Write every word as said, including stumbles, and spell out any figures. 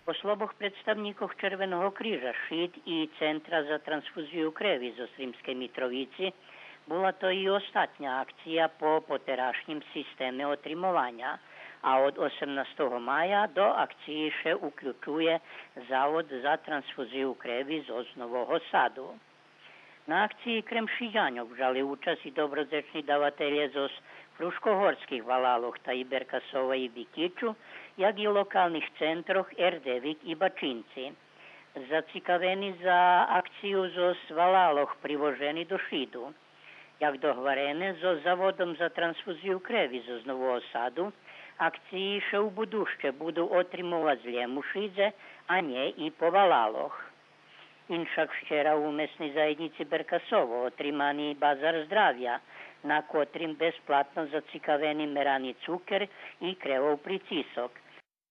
По словох представнїкох Червеного крижа Шид и Центра за трансфузию креви зоз Сримскей Митровици, була то и остатня акция по потерашнїм системе отримованя, а од осемнастого мая до акциї ше уключує Завод за трансфузию креви зоз Нового Саду. На акциї крем Шидяньох вжали учасц и добродзечни давателє зоз Фрушкогорских валалох, та и Беркасова и Бикичу, як и локалних центрох Ердевик и Бачинци. Зацикавени за акцию зоз валалох привожени до Шиду. Як догварене, зоз Заводом за трансфузию креви зоз Нового Саду акциї ше у будуще буду отримовац лєм у Шидзе, а нє и по валалох. Иншак вчера у Месней заєднїци Беркасово отримани Базар здравя, на котрим безплатно зацикавени мерани цукер и кревов прицисок.